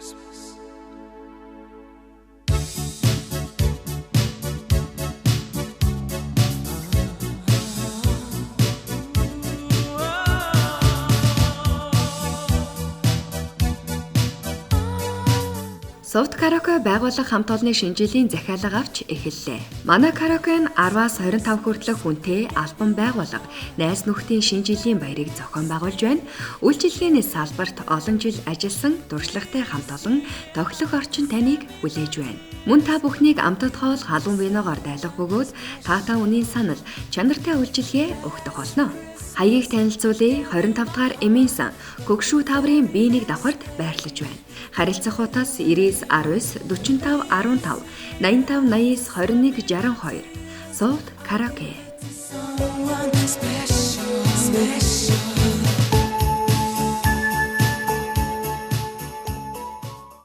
Christmas. Soft Karaoke байгууллага хамт олонны шинэ жилийн захиалга авч эхэллээ. Манай караоке нь 10-аас 25 хүртэлх хүнтэй албан байгууллага найз нөхдийн шинэ жилийн баярыг зохион байгуулж байна. Үйлчилгээний салбарт олон жил ажилласан туршлагатай хамт олон тохилох орчин таныг хүлээж байна. Мөн та бүхнийг амтат хоол, халуун виногоор дайлах бөгөөд таатай үнийн санал, чанартай үйлчилгээ өгөх болно. Хаягийг танилцуулъя 25 дугаар Эминсан Көгшүү таврын B1 давхарт байрлаж байна. Харилцах утас 99 19 45 15 85 89 21 62. Soft Karaoke. Someone special, special.